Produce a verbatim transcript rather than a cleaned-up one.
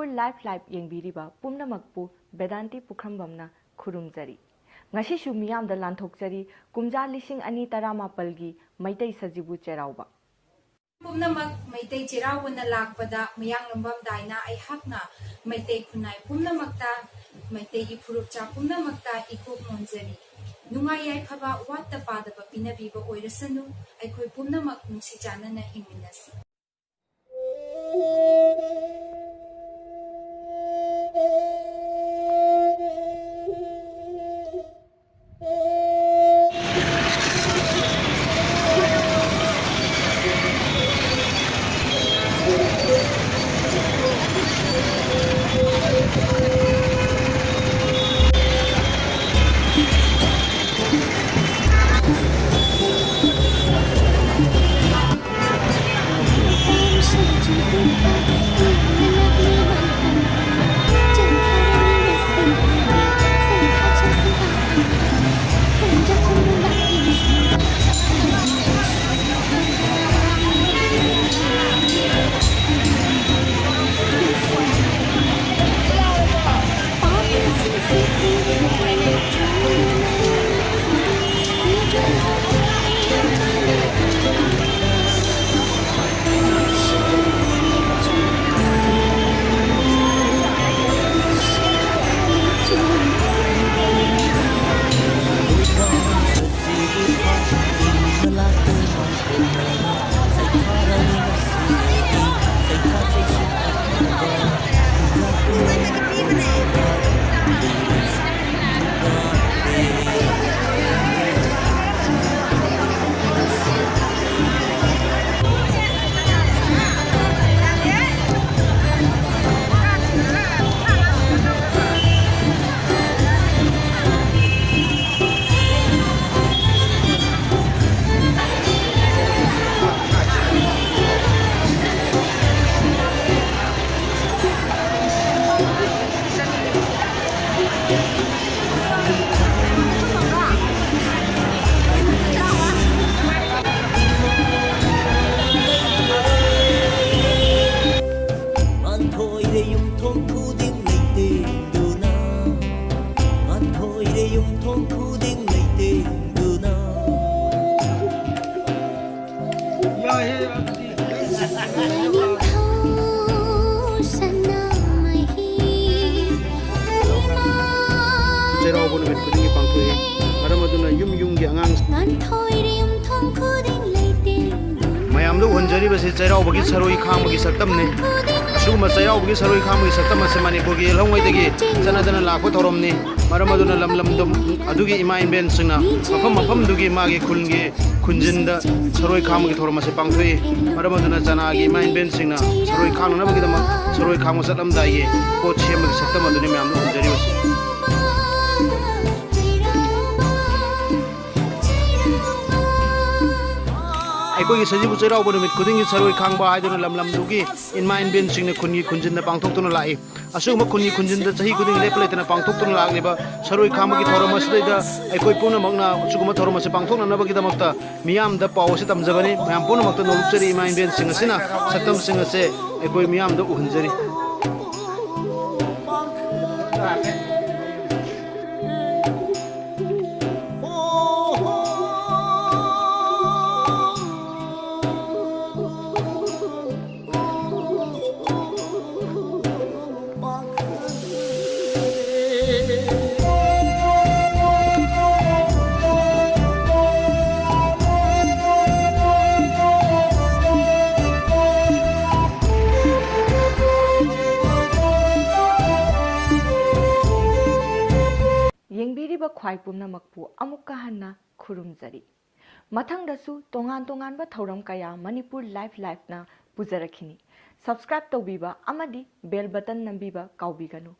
Manipur life live ꯌꯦꯡꯕꯤꯔꯤꯕ ꯄꯨꯝꯅꯃꯛꯄꯨ ꯕꯦꯗꯥꯟꯇꯤ ꯄꯨꯈ꯭ꯔꯝꯕꯝꯅ ꯈꯨꯔꯨꯝꯖꯔꯤ꯫ ꯉꯁꯤꯁꯨ ꯃꯤꯌꯥꯝꯗ ꯂꯥꯟꯊꯣꯛꯆꯔꯤ ꯀꯨꯝꯖꯥ ꯂꯤꯁꯤꯡ ꯑꯅꯤ ꯇꯔꯥꯃꯥꯄꯜꯒꯤ ꯃꯩꯇꯩ ꯁꯖꯤꯕꯨ ꯆꯩꯔꯥꯎꯕ꯫ ꯄꯨꯝꯅꯃꯛ ꯃꯩꯇꯩ ꯆꯩꯔꯥꯎꯕꯅ ꯂꯥꯛꯄꯗ ꯃꯌꯥꯡꯂꯝꯕꯝ ꯗꯥꯏꯅ ꯑꯩꯍꯥꯛꯅ ꯃꯩꯇꯩ ꯈꯨꯟꯅꯥꯏ ꯄꯨꯝꯅꯃꯛꯇ, ꯃꯩꯇꯩꯒꯤ ꯐꯨꯔꯨꯞꯆꯥ ꯄꯨꯝꯅꯃꯛꯇ ꯏꯀꯣꯛ ꯅꯣꯟꯖꯔꯤ꯫ ꯅꯨꯡꯉꯥꯏ ꯌꯥꯏꯐꯕ ꯋꯥꯠꯇ ꯄꯥꯗꯕ ꯄꯤꯅꯕꯤꯕ ꯑꯣꯏꯔꯁꯅꯨ꯫ ꯑꯩꯈꯣꯏ ꯄꯨꯝꯅꯃꯛ ꯅꯨꯡꯁꯤ ꯆꯥꯟꯅꯅ ꯍꯤꯡꯃꯤꯟꯅꯁꯤ꯫ ꯃꯌꯥꯝꯗ ꯎꯍꯟꯖꯔꯤꯕꯁꯤ ꯆꯩꯔꯥꯎꯕꯒꯤ ꯁꯔꯣꯏ ꯈꯥꯡꯕꯒꯤ ꯁꯛꯇꯝꯅꯤ꯫ ꯑꯁꯤꯒꯨꯝꯕ ꯆꯩꯔꯥꯎꯕꯒꯤ ꯁꯔꯣꯏ ꯈꯥꯡꯕꯒꯤ ꯁꯛꯇꯝ ꯑꯁꯤ ꯃꯅꯤꯄꯨꯔꯒꯤ ꯌꯦꯜꯍꯧꯉꯩꯗꯒꯤ ꯆꯠꯅꯗꯅ ꯂꯥꯛꯄ ꯊꯧꯔꯝꯅꯤ꯫ ꯃꯔꯝ ꯑꯗꯨꯅ ꯂꯝ ꯂꯝꯗꯝ ꯑꯗꯨꯒꯤ ꯏꯃꯥ ꯏꯕꯦꯟꯁꯤꯡꯅ ꯃꯐꯝ ꯃꯐꯝꯗꯨꯒꯤ ꯃꯥꯒꯤ ꯈꯨꯟꯒꯤ ꯈꯨꯟꯖꯤꯟꯗ ꯁꯔꯣꯏ ꯈꯥꯡꯕꯒꯤ ꯊꯧꯔꯝ ꯑꯁꯤ ꯄꯥꯡꯊꯣꯛꯏ꯫ ꯃꯔꯝ ꯑꯗꯨꯅ ꯆꯅꯥꯒꯤ ꯏꯃꯥ ꯏꯕꯦꯟꯁꯤꯡꯅ ꯁꯔꯣꯏ ꯈꯥꯡꯅꯅꯕꯒꯤꯗꯃꯛ ꯁꯔꯣꯏ ꯈꯥꯡꯕ ꯆꯠꯂꯝꯗꯥꯏꯒꯤ ꯄꯣꯠ ꯁꯦꯝꯕꯒꯤ ꯁꯛꯇꯝ ꯑꯗꯨꯅꯤ ꯃꯌꯥꯝꯗ ꯎꯍꯟꯖꯔꯤꯕꯁꯤ꯫ ꯑꯩꯈꯣꯏꯒꯤ ꯁꯖꯤꯕꯨ ꯆꯩꯔꯥꯎꯕ ꯅꯨꯃꯤꯠ ꯈꯨꯗꯤꯡꯒꯤ ꯁꯔꯣꯏ ꯈꯥꯡꯕ ꯍꯥꯏꯗꯨꯅ ꯂꯝ ꯂꯝꯗꯨꯒꯤ ꯏꯃꯥ ꯏꯕꯦꯟꯁꯤꯡꯅ ꯈꯨꯟꯒꯤ ꯈꯨꯟꯖꯤꯟꯗ ꯄꯥꯡꯊꯣꯛꯇꯨꯅ ꯂꯥꯛꯏ꯫ ꯑꯁꯤꯒꯨꯝꯕ ꯈꯨꯟꯒꯤ ꯈꯨꯟꯖꯤꯟꯗ ꯆꯍꯤ ꯈꯨꯗꯤꯡꯒꯤ ꯂꯦꯞꯄ ꯂꯩꯇꯅ ꯄꯥꯡꯊꯣꯛꯇꯨꯅ ꯂꯥꯛꯂꯤꯕ ꯁꯔꯣꯏ ꯈꯥꯡꯕꯒꯤ ꯊꯧꯔꯝ ꯑꯁꯤꯗꯩꯗ ꯑꯩꯈꯣꯏ ꯄꯨꯝꯅꯃꯛꯅ ꯑꯁꯤꯒꯨꯝꯕ ꯊꯧꯔꯝ ꯑꯁꯤ ꯄꯥꯡꯊꯣꯛꯅꯅꯕꯒꯤꯗꯃꯛꯇ ꯃꯤꯌꯥꯝꯗ ꯄꯥꯎ ꯑꯁꯤ ꯇꯝꯖꯕꯅꯤ꯫ ꯃꯌꯥꯝ ꯄꯨꯝꯅꯃꯛꯇ ꯅꯣꯂꯨꯛꯆꯔꯤ꯫ ꯏꯃꯥ ꯏꯕꯦꯟꯁꯤꯡ ꯑꯁꯤꯅ ꯁꯛꯇꯝꯁꯤꯡ ꯑꯁꯦ ꯑꯩꯈꯣꯏ ꯃꯤꯌꯥꯝꯗ ꯎꯍꯟꯖꯔꯤ꯫ ꯌꯦꯡꯕꯤꯔꯤꯕ ꯈ꯭ꯋꯥꯏ ꯄꯨꯝꯅꯃꯛꯄꯨ ꯑꯃꯨꯛꯀ ꯍꯟꯅ ꯈꯨꯔꯨꯝꯖꯔꯤ꯫ ꯃꯊꯪꯗꯁꯨ ꯇꯣꯉꯥꯟ ꯇꯣꯉꯥꯟꯕ ꯊꯧꯔꯝ ꯀꯌꯥ ꯃꯅꯤꯄꯨꯔ ꯂꯥꯏꯐ ꯂꯥꯏꯐꯅ ꯄꯨꯖꯔꯛꯈꯤꯅꯤ꯫ ꯁꯕꯁꯀ꯭ꯔꯥꯏꯕ ꯇꯧꯕꯤꯕ ꯑꯃꯗꯤ ꯕꯦꯜ ꯕꯇꯟ ꯅꯝꯕꯤꯕ ꯀꯥꯎꯕꯤꯒꯅꯨ꯫